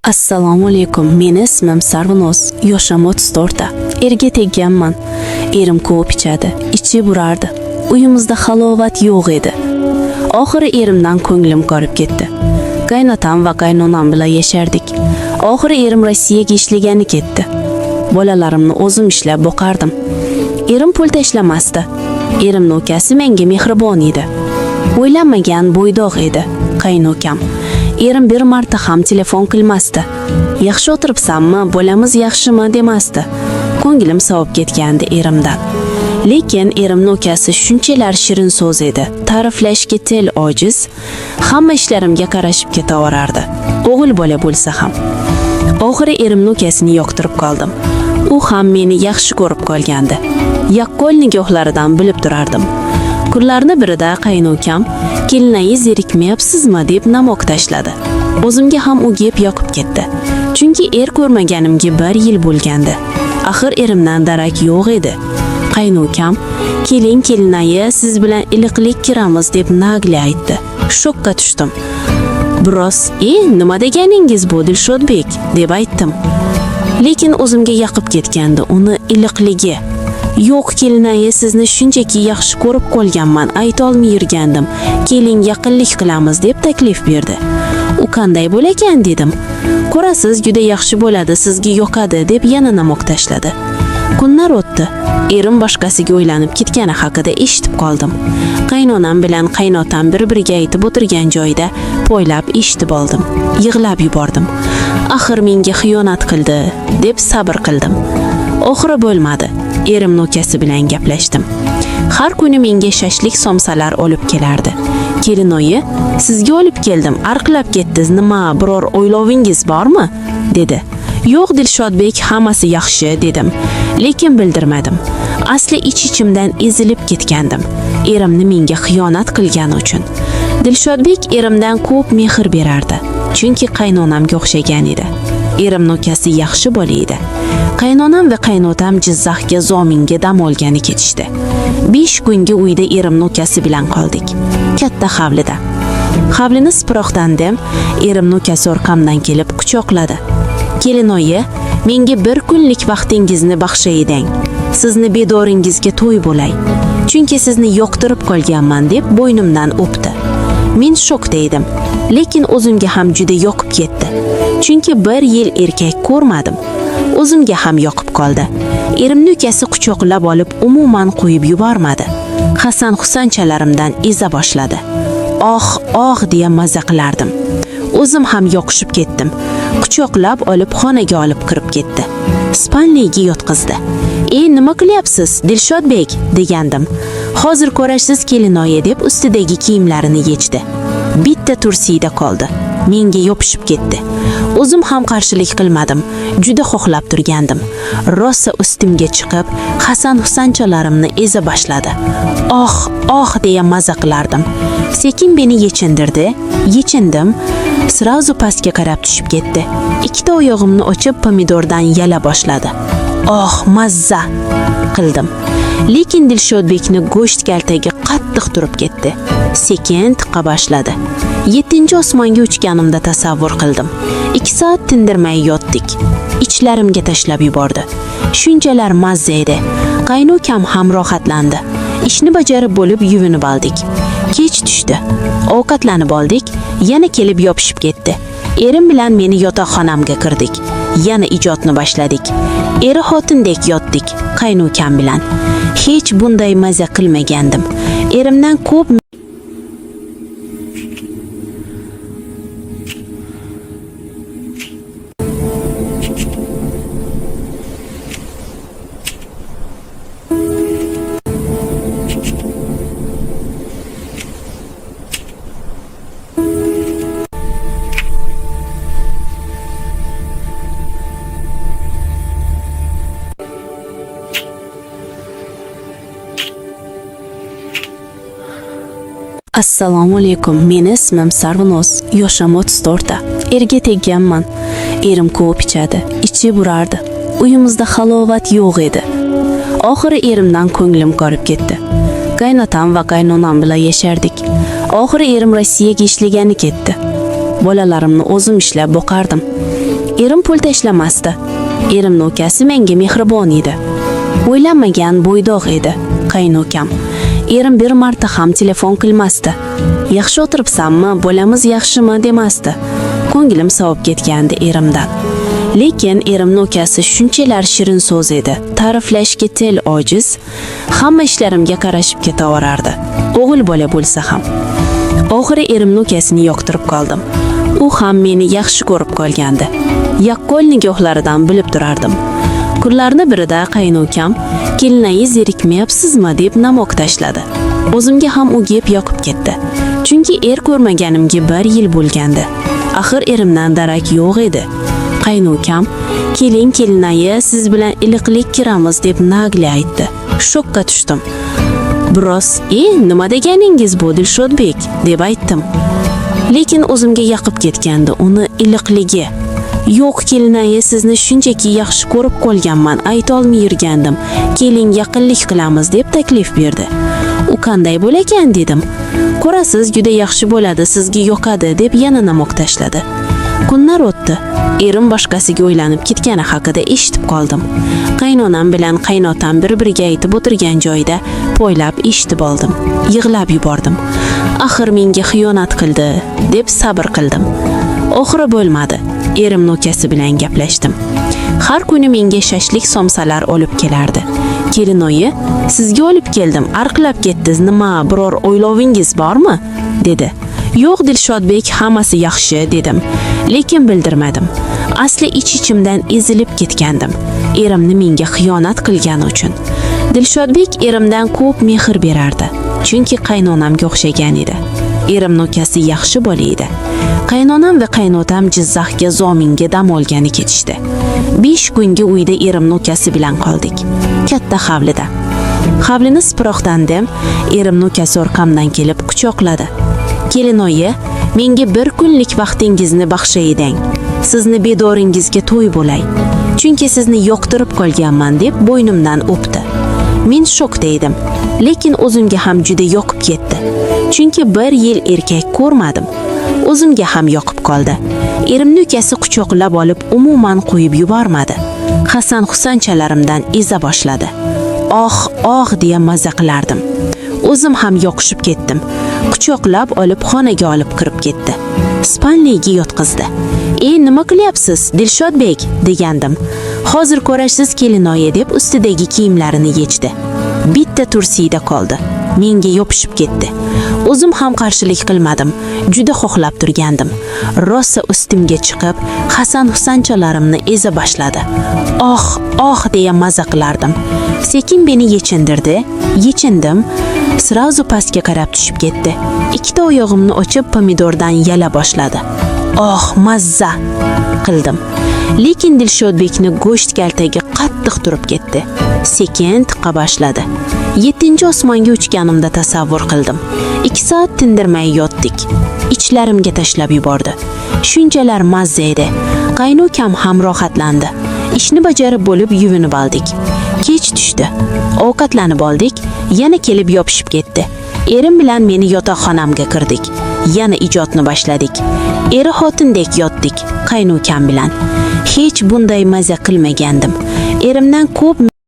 Assalomu alaykum. Meni ismim Sarvinoz. Yoshim 34 ta. Erga tegganman. Erim ko'p ichadi, ichib urardi. Uyimizda halovat yo'q edi. Oxiri erimdan ko'nglim qorib ketdi. Qaynotam va qaynonam bilan yashardik. Oxiri erim Rossiyaga ishlagani ketdi. Bolalarimni o'zim ishlab boqardim. Erim pul tashlamasdi. Erimni ukasi menga mehribon edi. O'ylanmagan bo'ydoq edi qaynukam. Erim bir marta ham telefon qilmasdi. Yaxshi o'tiribsanmi, bolamiz yaxshimi demasdi. Ko'nglim sovib ketgandi erimdan. Lekin erimni ukasi shunchalar shirin so'z edi. Ta'riflashga til ojiz, hamma ishlarimga qarashib ketaverardi. O'g'il bola bo'lsa ham. Oxiri erimni ukasini yoqtirib qoldim. U ham meni yaxshi ko'rib qolgandi. Yaqqol nigohlaridan bilib turardim. Kunlarni birida qaynukam "Kelinayi, zerikmayapsizmi?" deb namoq tashladi. O'zimga ham u gap yoqib ketdi. Chunki er ko'rmaganimga bir yil bo'lgandi. Axir erimdan darak yo'q edi. Qaynukam "Keling, kelinayi, siz bilan iliqlik kiramiz" deb nagli aytdi. Shokka tushdim. Biroz, "E, nima deganingiz bu, Dilshodbek?" deb aytdim. Lekin o'zimga yoqib ketgandi uni iliqligi. "Yo'q, kelinayi, sizni shunchaki yaxshi ko'rib qolganman, aytolmay yurgandim. Keling, yaqinlik qilamiz" deb taklif berdi. "U qanday bo'lakan?" dedim. "Ko'rasiz, juda yaxshi bo'ladi, sizga yoqadi" deb yana namoq tashladi. Kunlar o'tdi. Erim boshqasiga uylanib ketgani haqida eshitib qoldim. Qaynonam bilan qaynotam bir-biriga aytib o'tirgan joyda poylab eshitib oldim. Yig'lab yubordim. Axir menga xiyonat qildi deb sabr qildim. Oxiri bo'lmadi. Erimni ukasi bilan gaplashdim. Har kuni menga shashlik, somsalar olib kelardi. "Kelinoyi, sizga olib keldim, arqilab ketdingiz, nima, biror o'ylovingiz bormi?" dedi. "Yo'q, Dilshodbek, hammasi yaxshi" dedim. Lekin bildirmadim. Asli ich-ichimdan ezilib ketgandim. Erimni menga xiyonat qilgani uchun. Dilshodbek erimdan ko'p mehr berardi. Chunki qaynonamga o'xshagan edi. Erimni ukasi yaxshi bola edi. Qaynonam va qaynotam Jizzaxga zominga dam olgani ketishdi. 5 kunga uyda erimni ukasi bilan qoldik. Katta hovlida. Hovlini sipiroqdandim, erimni ukasi orqamdan kelib quchoqladi. "Kelinoyi, menga bir kunlik vaqtingizni baxsh eding. Sizni bedoringizga to'y bo'lay. Chunki sizni yoqtirib qolganman" deb bo'ynimdan o'pdi. Men shokda edim, lekin o'zimga ham juda yoqib ketdi. Chunki bir yil erkak ko'rmadim. O'zimga ham yoqib qoldi. Erimni ukasi quchoqlab olib, umuman qo'yib yubormadi. Hasan Husanchalarimdan eza boshladi. Oh, oh deya maza qilardim. O'zim ham yoqishib ketdim. Quchoqlab olib xonaga olib kirib ketdi. Спальный ga yotqizdi. "Ey, nima qilyapsiz, Dilshodbek?" degandim. "Hozir ko'rasiz, kelinoyi" deb ustidagi kiyimlarini yechdi. Bitta tursiyda qoldi. Menga yopishib ketdi. O'zim ham qarshilik qilmadim. Juda xohlab turgandim. Rosa ustimga chiqib, Hasan Husanchalarimni eza boshladi. Oh, oh deya maza qilardim. Sekin meni yechindirdi. Yechindim. Сразу pastga qarab tushib ketdi. Ikkita oyog'imni ochib pomidordan yala boshladi. Oh, mazza qildim. Lekin Dilshodbekni go'sht kaltagi qattiq turib ketdi. Sekin tiqa boshladi. 7-osmonga uchganimda tasavvur qildim. 2 soat tindirmay yotdik. Ichlarimga tashlab yubordi. Shunchalar mazza edi. Qaynukam ham rohatlandi. Ishni bajarib bo'lib yuvinib oldik. Kech tushdi. Ovqatlanib oldik, yana kelib yopishib ketdi. Erim bilan meni yotoqxonamga kirdik. Yana ijodni boshladik. Eri xotindek yotdik qaynukam bilan. Hech bunday maza qilmagandim. Erimdan ko'p Assalomu alaykum. Meni ismim Sarvinoz. Yoshim 34 ta. Erga tegganman. Erim ko'p ichadi, ichib urardi. Uyimizda halovat yo'q edi. Oxiri erimdan ko'nglim qorib ketdi. Qaynotam va qaynonam bilan yashardik. Oxiri erim Rossiyaga ishlagani ketdi. Bolalarimni o'zim ishlab boqardim. Erim pul tashlamasdi. Erimni ukasi menga mehribon edi. O'ylanmagan bo'ydoq edi qaynukam. Erim bir marta ham telefon qilmasdi. Yaxshi o'tiribsanmi, bolamiz yaxshimi demasdi. Ko'nglim sovib ketgandi erimdan. Lekin erimni ukasi shunchalar shirin so'z edi. Ta'riflashga til ojiz, hamma ishlarimga qarashib ketaverardi. O'g'il bola bo'lsa ham. Oxiri erimni ukasini yoqtirib qoldim. U ham meni yaxshi ko'rib qolgandi. Yaqqol nigohlaridan bilib turardim. Kunlarni birida qaynukam "Kelinayi, zerikmayapsizmi?" deb намёк tashladi. O'zimga ham u gap yoqib ketdi. Chunki er ko'rmaganimga bir yil bo'lgandi. Axir erimdan darak yo'q edi. Qaynukam "Keling, kelinayi, siz bilan iliqlik kiramiz" deb нагло aytdi. Shokka tushdim. Biroz, "E, nima deganingiz bu, Dilshodbek?" deb aytdim. Lekin o'zimga yoqib ketgandi uni iliqligi. "Yo'q, kelinayi, sizni shunchaki yaxshi ko'rib qolganman, aytolmay yurgandim. Keling, yaqinlik qilamiz" deb taklif berdi. "U qanday bo'lakan?" dedim. "Ko'rasiz, juda yaxshi bo'ladi, sizga yoqadi" deb yana намёк tashladi. Kunlar o'tdi. Erim boshqasiga uylanib ketgani haqida eshitib qoldim. Qaynonam bilan qaynotam bir-biriga aytib o'tirgan joyda poylab eshitib oldim. Yig'lab yubordim. Axir menga xiyonat qildi deb sabr qildim. Oxiri bo'lmadi. Erimni ukasi bilan gaplashdim. Har kuni menga shashlik, somsalar olib kelardi. "Kelinoyi, sizga olib keldim, arqlab ketdingiz, nima, biror o'ylovingiz bormi?" dedi. "Yo'q, Dilshodbek, hammasi yaxshi" dedim. Lekin bildirmadim. Asli ich-ichimdan ezilib ketgandim. Erimni menga xiyonat qilgani uchun. Dilshodbek erimdan ko'p mehr berardi. Chunki qaynonamga o'xshagan edi. Erimni ukasi yaxshi bola edi. Qaynonam va qaynotam Jizzaxga zominga dam olgani ketishdi. 5 kunga uyda erimni ukasi bilan qoldik. Katta hovlida. Hovlini sipiroqdandim, erimni ukasi orqamdan kelib quchoqladi. "Kelinoyi, menga bir kunlik vaqtingizni baxsh eding. Sizni bedoringizga to'y bo'lay. Chunki sizni yoqtirib qolganman" deb bo'ynimdan o'pdi. Men shokda edim, lekin o'zimga ham juda yoqib ketdi. Chunki bir yil erkak ko'rmadim. O'zimga ham yoqib qoldi. Erimni ukasi quchoqlab olib, umuman qo'yib yubormadi. Hasan Husanchalarimdan eza boshladi. Oh, oh deya maza qilardim. O'zim ham yoqishib ketdim. Quchoqlab olib xonaga olib kirib ketdi. Спальня ga yotqizdi. "E, nima qilyapsiz, Dilshodbek?" degandim. "Hozir ko'rasiz, kelinoyi" deb ustidagi kiyimlarini yechdi. Bitta tursiyda qoldi. Menga yopishib ketdi. O'zim ham qarshilik qilmadim. Juda xohlab turgandim. Rosa ustimga chiqib, Hasan Husanchalarimni eza boshladi. Oh, oh deya maza qilardim. Sekin meni yechindirdi. Yechindim. Сразу pastga qarab tushib ketdi. Ikkita oyog'imni ochib pomidordan yala boshladi. Oh, mazza qildim. Lekin Dilshodbekni go'sht kaltagi qattiq turib ketdi. Sekin tiqa boshladi. Yettinchi osmonga uchganimda tasavvur qildim. 2 soat tindirmay yotdik. Ichlarimga tashlab yubordi. Shunchalar mazza edi. Qaynukam ham rohatlandi. Ishni bajarib bo'lib yuvinib oldik. Kech tushdi. Ovqatlanib oldik, yana kelib yopishib ketdi. Erim bilan meni yotoqxonamga kirdik. Yana ijodni boshladik. Eri xotindek yotdik qaynukam bilan. Hech bunday maza qilmagandim. Erimdan ko'p